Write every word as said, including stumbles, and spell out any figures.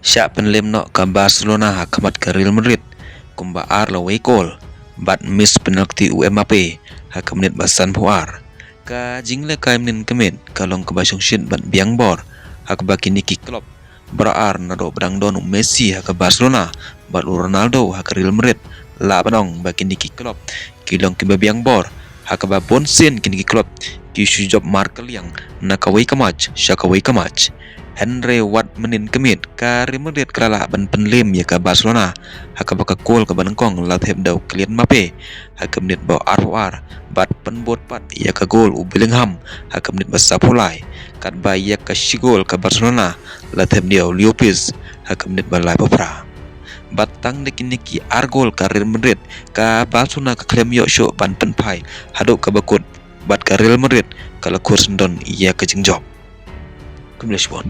Shah pynlem noh ka Barcelona ha khmat ka Real Madrid kumba ar la wei kol bad miss penalty u Mbappe ha ka minit ba sanphew ar. Ka jinglehkai mynnin ka miet ka long kaba shongshit bad biang bor ha kaba kine ki club baroh ar naduh ba dang don u Messi ha ka Barcelona bad u Ronaldo ha ka Real Madrid lah ban ong ba kine ki club ki long kiba biang bor ha kaba bun sien kine ki club ki shu jop mar ka liang na kawei ka match sha kawei ka match. Hynrei wat mynnin ka miet ka Real Madrid ka la lah ban pynlem ïa ka Barcelona ha kaba ka kol kaba nyngkong la thep da u Kylian Mbappe ha ka minit ba arphew ar bad pynbud pat ïa ka gol u Bellingham ha ka minit ba sawphew lai, katba ïa ka shi gol ka Barcelona la thep da u Lopez ha ka minit ba laiphew phra. Bad tang da kine ki ar gol ka Real Madrid, ka Barcelona ka khlem ïoh shuh ban pynphai haduh kaba kut bad ka Real Madrid ka la khur syndon ïa ka jingjop. Khublei shibun.